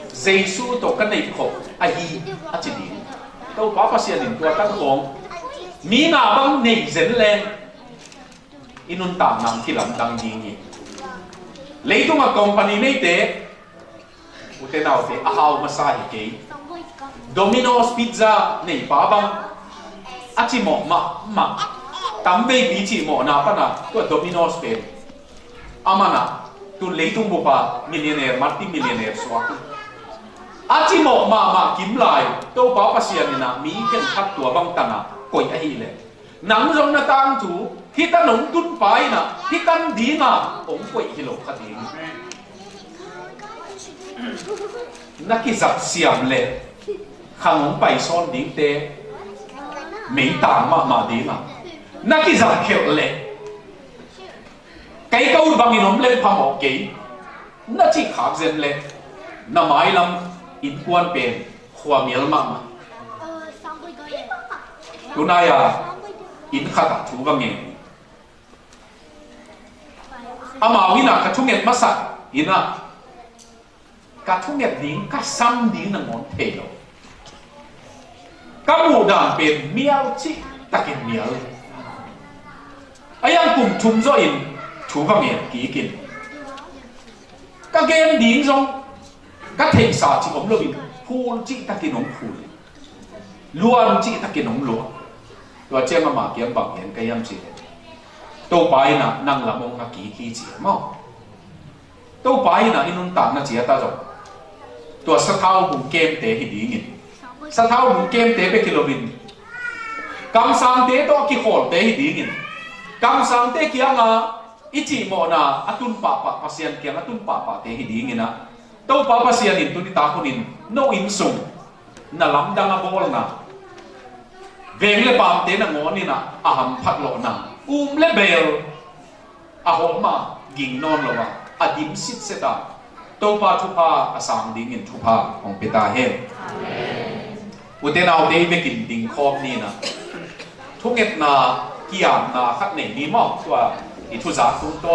Jesu tawh ka neih khop ahi a ci ding. Topa Pasian in tua tan khawng mi nga bang nei zen leng i nuntakna kilamdang ding hi. Leitungah company neite, ute naute, a hau masa hi kei. Domino's Pizza neipa bang a cimawh mahmah, tamveipi cimawhna pana tua Domino's pen, aman ah tun leitung bupa millionaire, multi millionaire suak hi. A cimawh mahmah kim lai, Topa Pasian in ah mi khenkhat tua bang tana koih ahih leh, nang zong na tangthu hih tan hong tunpa in ah hih tan dinga hong koih hi lo kha ding. Na kizat siam leh khang hong pai sawn dingte meitang mahmah dinga, na kizat khelh leh kei ka ut bangin om leng phamawh kei, na cih khak zen leh na mailam innkuan pen khuamial mahmah. Tunai-a inn khatah thu va ngen. Amau innah ka thunget masa innah ka thunget ding ka sam ding nangawn thei lo. Ka muh dan pen mial cih takin mial. A yang kum thum zawhin thu va ngen kikin. Ka gen ding zong ka theihsa cih om loin phul cih takin hong phul. Luan cih takin hong luan. Tua ciang amah kiang bang gen ka hiam cih leh, Topa innah nang lam hong na kiki ci a maw. Topa innah i nuntakna ciat ah zong tua sathau bung kemte hi dingin, sathau bung kemte bek hi loin kamsangte tawh kikhawlte hi dingin, kamsangte kiangah i cihmawhna a tun pahpah, Pasian kiang a tun pahpahte hi dinginah Topa Pasian in tuni tak hunin no inn sung na lamdang a bawlna, veng le paamte nangawn innah a hamphat lawhna, um le bel a hawm a ging nawn lo a, a dim sitset a, Topa thupha a sang dingin thupha hong pia ta hen. Ute naute, i vekin dingkhawm ni innah thungetna kiamna khat nei ni maw. Tua i thuzak tungtawn